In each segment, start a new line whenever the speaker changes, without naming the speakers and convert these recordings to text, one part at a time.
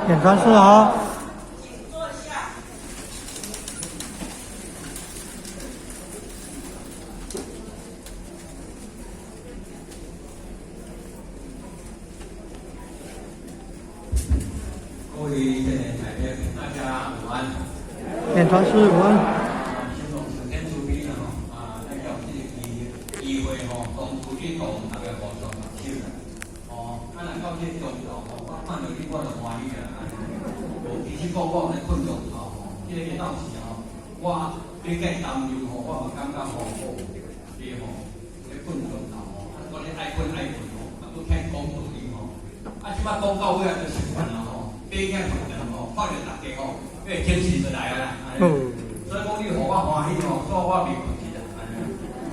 點傳師好。
請坐下。
各位來賓，大家午安。
點傳師午安。
先從上天慈悲啦吼，啊，咱有這個機會吼，當初去同大家互相握手啦。哦，啊，若到這個中晝吼，我看著你我就歡喜啦。無，其實講我咧睏中晝吼，這個下晝時吼，我比較擔憂吼，我嘛感覺吼，你吼咧睏中晝吼，啊，講你愛睏愛睏吼，啊，閣聽講道理吼，啊，這擺講到尾仔就習慣啦吼，爬起來吼，看著大家吼，彼個精神就來啊啦。嗯。所以講你予我歡喜吼，所以我袂睏去啦，按呢。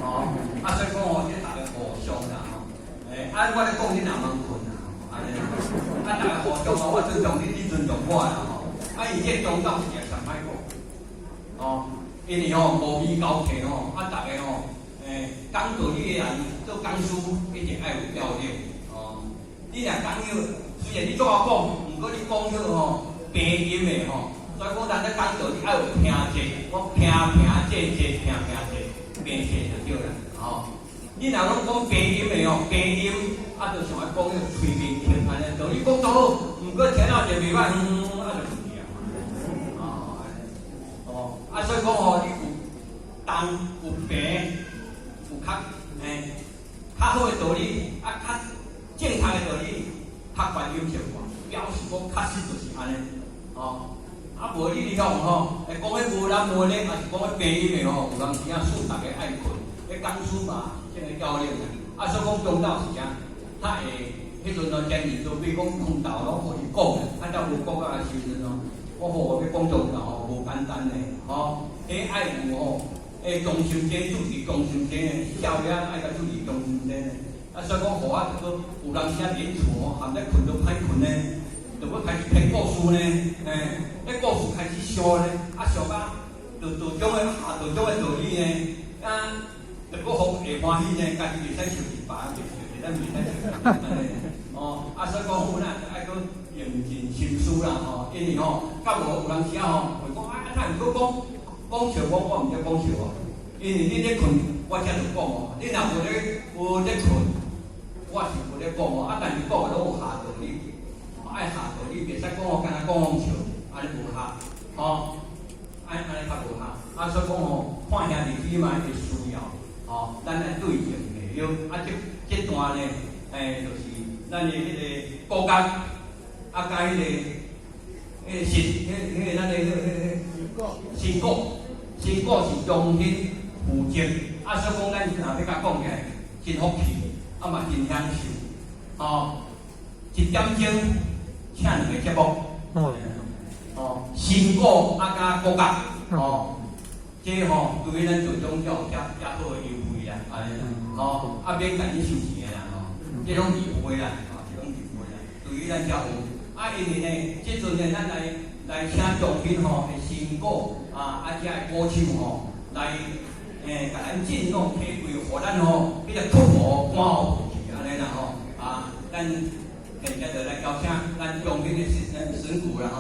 吼，啊，所以講吼，這大家互相啦吼，欸，啊，我咧講你若茫睏啦，按呢。啊，大家互相吼，我尊重你，你尊重我啦吼。啊，伊這中道是上歹講，哦，因為吼無美交替吼，啊，逐家吼，欸，講道理的人做講師一定愛有表演，哦。你若講彼，雖然你足曉講，毋過你講彼吼平音的吼。所以講，咱咧講道理愛有平仄，講平平仄仄平平仄，平仄就對啦，吼。你若攏講平音的吼，平音啊，就像愛講彼個催眠曲按呢，道理講足好，毋過聽了就袂歹，嗯，啊就睏去啊。哦，哦，啊，所以講吼，你有重有平，有較欸較好的道理，啊，較正確的道理，較懸音小可，表示講確實就是按呢，哦。啊，無你你講吼，會講彼無人無咧，抑是講彼平音的吼，有當時啊，使逐家愛睏，彼講師嘛是這個要領啦。啊，所以講中晝時間，較會彼陣哦，前日都比講空頭攏予伊講，啊，才無講啊時陣哦，我好欲講中晝吼，無簡單的吼，彼愛有吼，欸，中心者主持中心者，少年愛共主持中心者呢。啊，所以講予我就講有當時啊，佇厝吼，含咧睏都歹睏呢。就欲開始編故事呢，欸，彼故事開始燒呢，啊燒到就道中的下道中的道理呢，啊，就閣予會歡喜呢，家己袂使笑一把，袂袂使袂使笑，哦，啊，所以講有哪愛閣用盡心思啦吼，因為吼，較無有當時啊吼，會講啊，啊，若毋閣講講笑，我我毋知講笑哦，因為你咧睏，我才就講哦，你若無咧睏，我是無咧講哦，啊，但是講的攏有下道理。愛下道理，袂使講我敢若講講笑，按呢無效，吼，按呢較無效。啊，所以講吼，看兄弟起碼會需要，吼，咱來對症下藥。啊，這段呢，欸，就是咱的彼個國家，啊，佮彼個新，彼個咱的彼個新股，新股是中心負責。啊，所以講咱若欲共講起來，真福氣，啊嘛真享受，吼，一點鐘。請兩個節目，哦，新股啊佮國家，哦，這吼對於咱做宗教遮遮好的優惠啦，按呢啦，吼，啊免共你收錢的啦，吼，這攏義費啦，吼，這攏義費啦，對於咱遮有，啊，因為呢，這陣呢，咱來請中興吼的新股啊，啊，遮的歌手吼來，欸，共咱振動體會，予咱吼，彼個突破趕予去，按呢啦吼，啊，咱。現在就來邀請咱中興的神鼓啦吼。